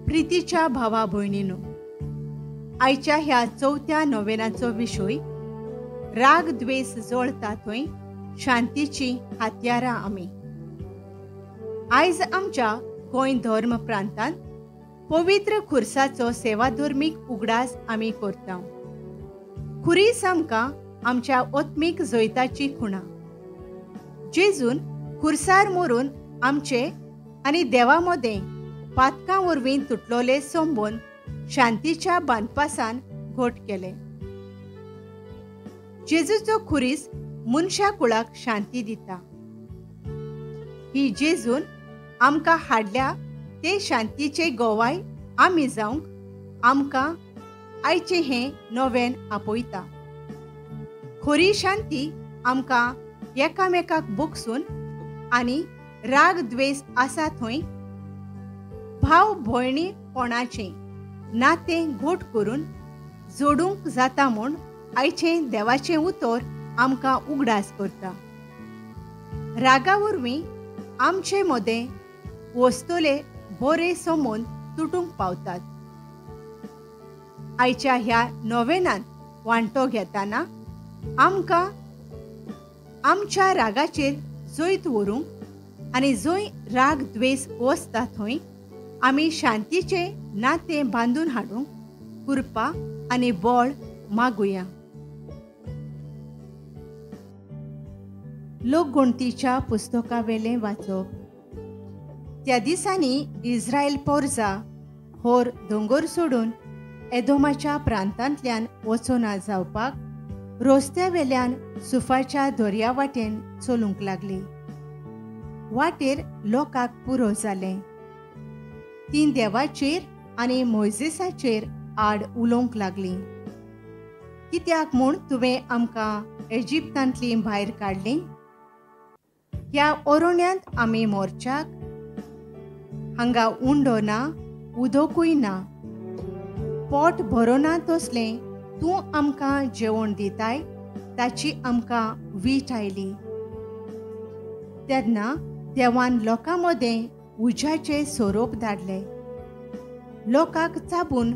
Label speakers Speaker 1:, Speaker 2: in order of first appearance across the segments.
Speaker 1: प्रितीच्या भावा भयणीनो, आयच्या ह्या चवथ्या नोवेनाचो विशय राग द्वेष जळता थंय शांतीची हत्यारां आमी. आयज आमच्या गोंय धर्म प्रांतांत पवित्र खुर्साचो सेवाधर्मीक उगडास आमी करता. खुरीस आमकां आमच्या आत्मीक जैताची खुणा. जेजून खुर्सार मरून आमचे आनी देवा मदें पातकां वरवीं तुटलोले संबंद शांतीच्या बांदपासान घट केले. जेजूचो खुरीस मनशा कुळाक शांती दिता. ही जेजून आमकां हाडल्या ते शांतीचे गोवाय आमी जावंक आमकां आयचें हें नवेन आपयता. खरी शांती आमकां एकामेकाक बोगसून आनी राग द्वेष आसा थंय भाव भयणीपणाचें नातें घट करून जोडूंक जाता म्हूण आयचें देवाचें उतर आमकां उगडास करता. रागा वरवीं आमचे मदें वस्तुले बरे संबंद तुटूंक पावतात. आयच्या ह्या नोवेनांत वांटो घेतना आमकां आमच्या रागाचेर जैत व्हरूंक आनी जंय राग द्वेष वसता थंय आमी शांतीचें नातें बांदून हाडूंक कृपा आनी बळ मागुया. लोकगणतीच्या पुस्तकावेलें वाचप. त्या दिसांनी इस्रायल पोरजा होर दोंगर सोडून एदोमाच्या प्रांतांतल्यान वचना जावपाक रस्त्या वेल्यान सुफाच्या दर्या वाटेन चलूंक लागली. वाटेर लोकांक पुरो जालें. तीं देवाचेर आनी मोयजेसाचेर आड उलोवंक लागलीं. कित्याक म्हूण तुवें आमकां इजिप्तांतलीं भायर काडलीं? ह्या ओरोण्यांत आमी मोर्चाक हांगा उंडो ना, उदकूय ना, पोट भरोना तसलें तूं आमकां जेवण दिताय ताची आमकां वीट आयली. तेन्ना देवान लोकां मदें उज्याचे सोरोप धाडले. लोकांक चाबून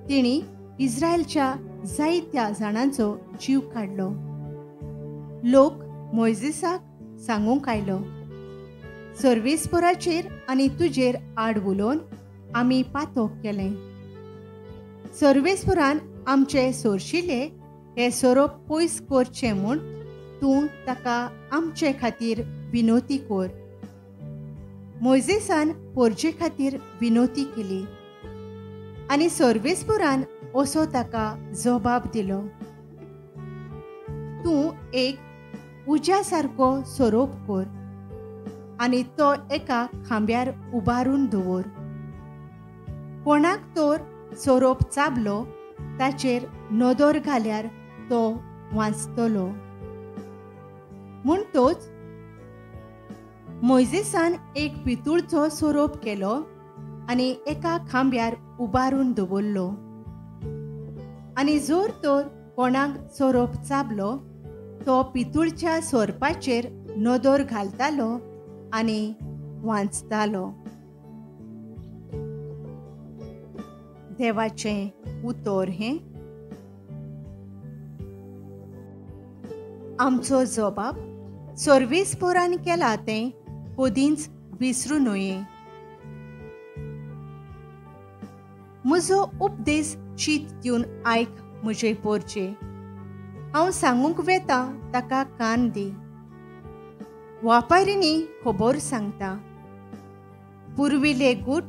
Speaker 1: तिणी इस्रायलच्या जायत्या जाणांचो जीव काडलो. लोक मोयजेसाक सांगूंक आयलो, सर्वेस्पोराचेर आनी तुजेर आड उलोवन आमी पातोक केलें. सर्वेस्पोरान आमचे सोरशिले हे सोरोप पयस करचे म्हूण तूं ताका आमचे खातीर विनोती कर. मोयजेसान पोरजे खातीर विनोती केली आनी सर्वेस्पोरान असो ताका जबाब दिलो, तूं एक उज्या सारको सोरोप कर आनी तो एका खांब्यार उबारून दवर. कोणाक तर सोरोप चाबलो ताचेर नदर घाल्यार तो वांचतलो. म्हूण तोच मोयजेसान एक पितूळचो सोरोप केलो आनी एका खांब्यार उबारून दवरलो. आनी जर तर कोणाक सोरोप चाबलो तो पितूळच्या सोरपाचेर नदर घालतालो आनी वांचतालो. देवाचें उतर हें. आमचो जबाब सर्वेस्पोरान केला तें कदींच विसरूं नये. म्हजो उपदेश चीत दिवन आयक म्हजे पोरचे, हांव सांगूंक वेता ताका कान दी. वापारिंनी खबर सांगता, पुर्विल्ले गूट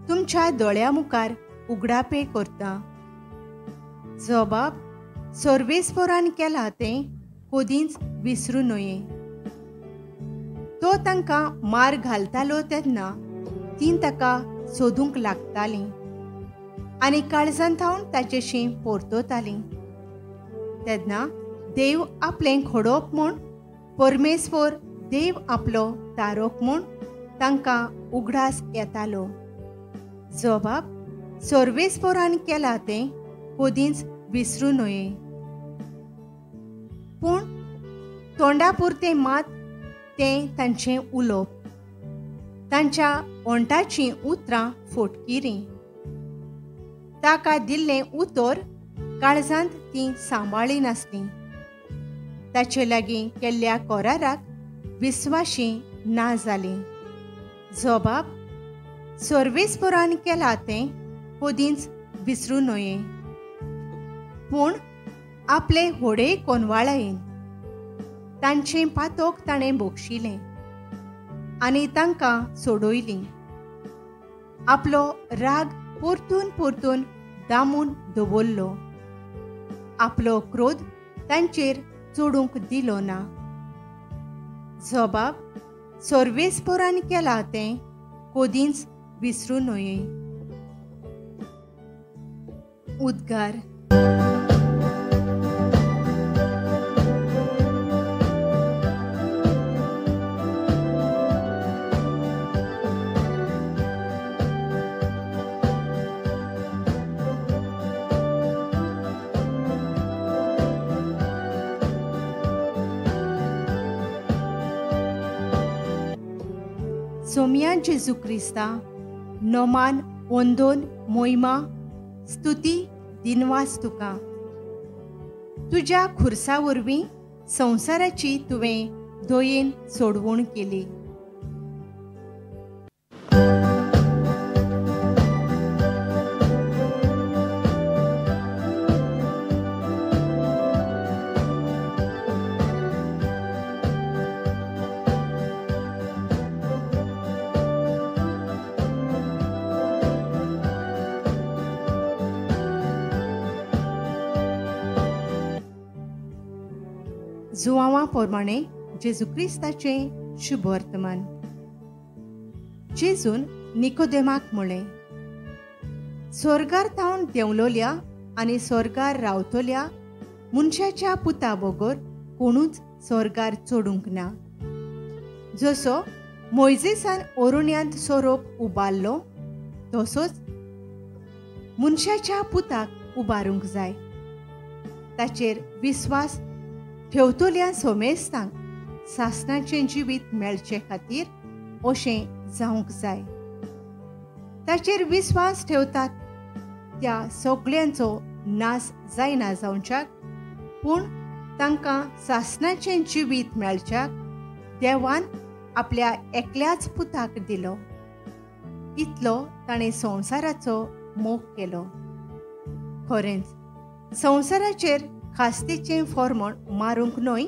Speaker 1: तुमच्या दोळ्या मुखार उगडापे करता. जबाब सर्वेस्पोरान केला तें कदींच विसरूं नये. तो तांकां मार घालतालो तेन्ना तीं ताका सोदूंक लागतालीं आनी काळजान थावन ताचेशी परततालीं. तेन्ना देव आपलें खोडोप म्हूण, परमेश्वर देव आपलो तारोक म्हूण तांकां उगडास येतालो. जबाब सर्वेस्पोरान केला तें कदींच विसरूं नये. पूण तोंडा पुरतें मात तें तांचें उलोवप, तांच्या ओंठाचीं उतरां फोटकिरीं. ताका दिल्लें उतर काळजांत तीं सांबाळी नासलीं. ताचे लागीं केल्ल्या कराराक विस्वाशी ना जालीं. जबाब सर्वेस्परान केला तें कदींच विसरूं नये, पूण आपले होडे कोनवाळायेन तांचें पातोक ताणें बक्षिलें आनी तांकां सोडयलीं. आपलो राग परतून परतून दामून दवरलो, आपलो क्रोध तांचेर चडूंक दिलो ना. जबाब सर्वेस्परान केला तें कदींच विसरूं नये. उद्गार. सोमया जेजू क्रिस्ता नोमान वंदोन मोहिमा स्तुती दिनवास तुका. तुज्या खुर्सा वरवीं संवसाराची तुवें दयेन सोडवण केली. जुवांवा प्रमाणे जेजू क्रिस्ताचें शुभवर्तमान. जेजून निकोदेमाक म्हळें, स्वर्गार थावन देंवलोल्या आनी स्वर्गार रावतल्या मनशाच्या पुता बगर कोणूच स्वर्गार चडूंक ना. जसो मोयजेसान ओरुण्यांत सोरोप उबारलो तसोच मनशाच्या पुताक उबारूंक जाय. ताचेर विस्वास ठेवतल्या सोमेस्तांक सासणाचें जिवीत मेळचे खातीर अशें जावंक जाय. ताचेर विस्वास ठेवतात त्या सगळ्यांचो नाश जायना जावच्याक, पूण तांकां सासणाचें जिवीत मेळच्याक देवान आपल्या एकल्याच पुताक दिलो. इतलो ताणें संवसाराचो मोग केलो. खरेंच संवसाराचेर खास्तीचें फॉर्मण मारूंक न्हय,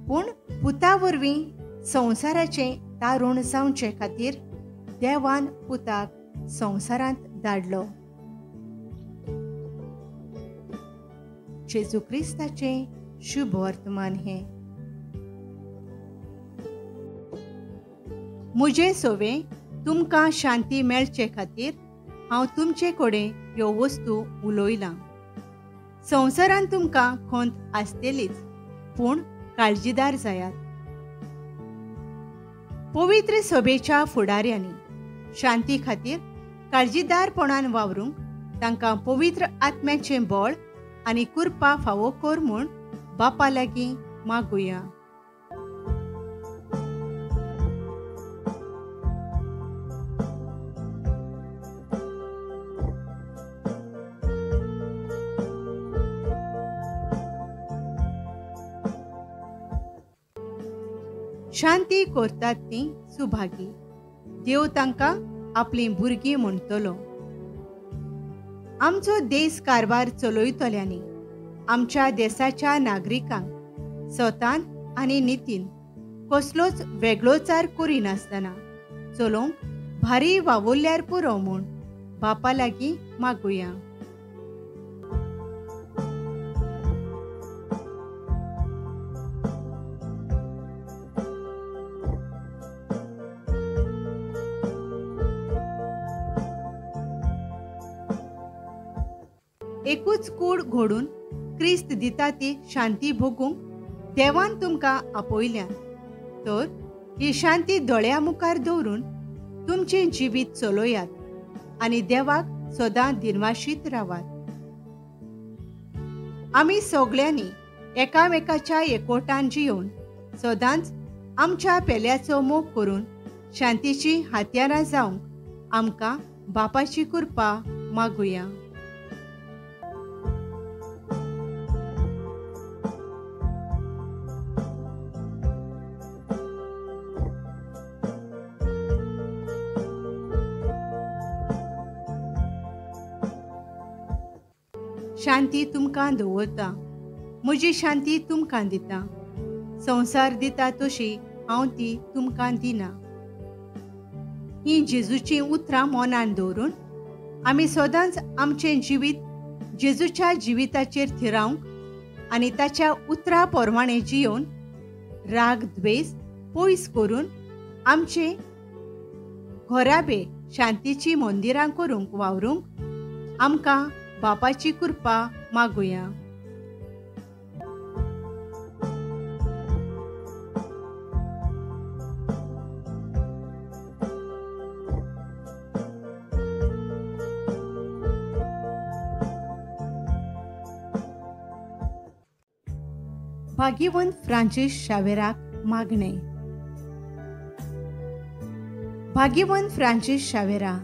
Speaker 1: पूण पुता वरवीं संवसाराचें तारूण जावचे खातीर देवान पुताक संवसारांत धाडलो. जेजू क्रिस्ताचें शुभवर्तमान हें. म्हजे सोवे तुमकां शांती मेळचे खातीर हांव तुमचे कडेन ह्यो वस्तू उलयलां. संवसारांत तुमकां खंत आसतलीच, पूण काळजीदार जायात. पवित्र सभेच्या फुडाऱ्यांनी शांती खातीर काळजीदारपणान वावरूंक तांकां पवित्र आत्म्याचें बळ आनी कृपा फावो कर म्हूण बापा लागीं मागुया. शांती करतात ती सुभागी, देव तांकां आपलीं भुरगीं म्हणटलो. आमचो देश कारभार चलयतल्यांनी आमच्या देशाच्या नागरिकांक स्वतान आनी नितीन कसलोच वेगळोचार करिनासतना चलोवंक भारी वावुरल्यार पुरो म्हूण बापा लागीं मागुया. एकूच कूड घडून क्रिस्त दिता ती शांती भोगूंक देवान तुमकां आपयल्यान, तर ही शांती दोळ्या मुखार दवरून तुमचें जिवीत चलयात आनी देवाक सदां दिनवाशीत रावात. आमी सगळ्यांनी एकामेकाच्या एकवटान जियोवन सदांच आमच्या पेल्याचो मोग करून शांतीची हातयारां जावंक आमकां बापाची कृपा मागुया. शांती तुमकां दवरता, म्हजी शांती तुमकां दिता, संवसार दिता तशी हांव ती तुमकां दिना. हीं जेजूचीं उतरां मनान दवरून आमी सदांच आमचें जिवीत जेजूच्या जिविताचेर थिरावंक आनी ताच्या उतरां प्रमाणें जियोवन राग द्वेस पयस करून आमचे घराबे शांतीचीं मंदिरां करूंक वावरूंक आमकां बापाची कृपा मागुया. भाग्यवंत फ्रांसीस शावेराक मागणें. भाग्यवंत फ्रांसीस शावेरा,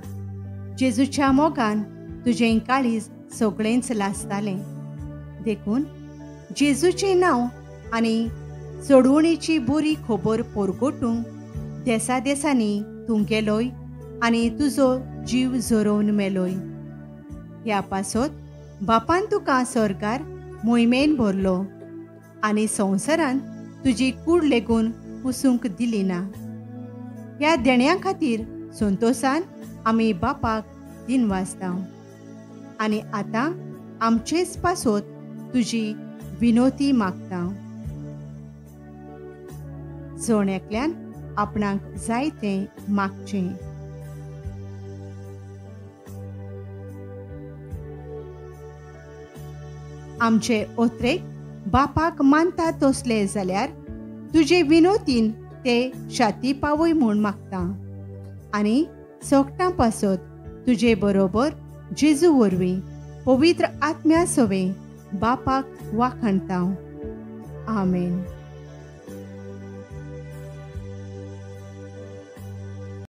Speaker 1: जेजूच्या मोगान तुजें काळीज सगळेंच लासतालें, देखून जेजूचें नांव आनी सोडवणीची बरी खबर परगटूंक देसा देसांनी तूं गेलोय आनी तुजो जीव झरोवन मेलोय. ह्या पासत बापान तुका सरकार मोहिमेन भरलो आनी संवसारान तुजी कूड लेगून पुसूंक दिली ना. ह्या देण्या खातीर संतोशान आमी बापाक दिनवासता आनी आतां आमचेच पासत तुजी विनोती मागता. जण एकल्यान आपणाक जाय तें मागचें. आमचे ओत्रेक बापाक मानता तसले जाल्यार तुजे विनोतीन ते शाती पावय म्हूण मागता आनी सोगटां पासत तुजे बरोबर जेजू वरवीं पवित्र आत्म्या सवें बापाक वाखाणता. आमेन.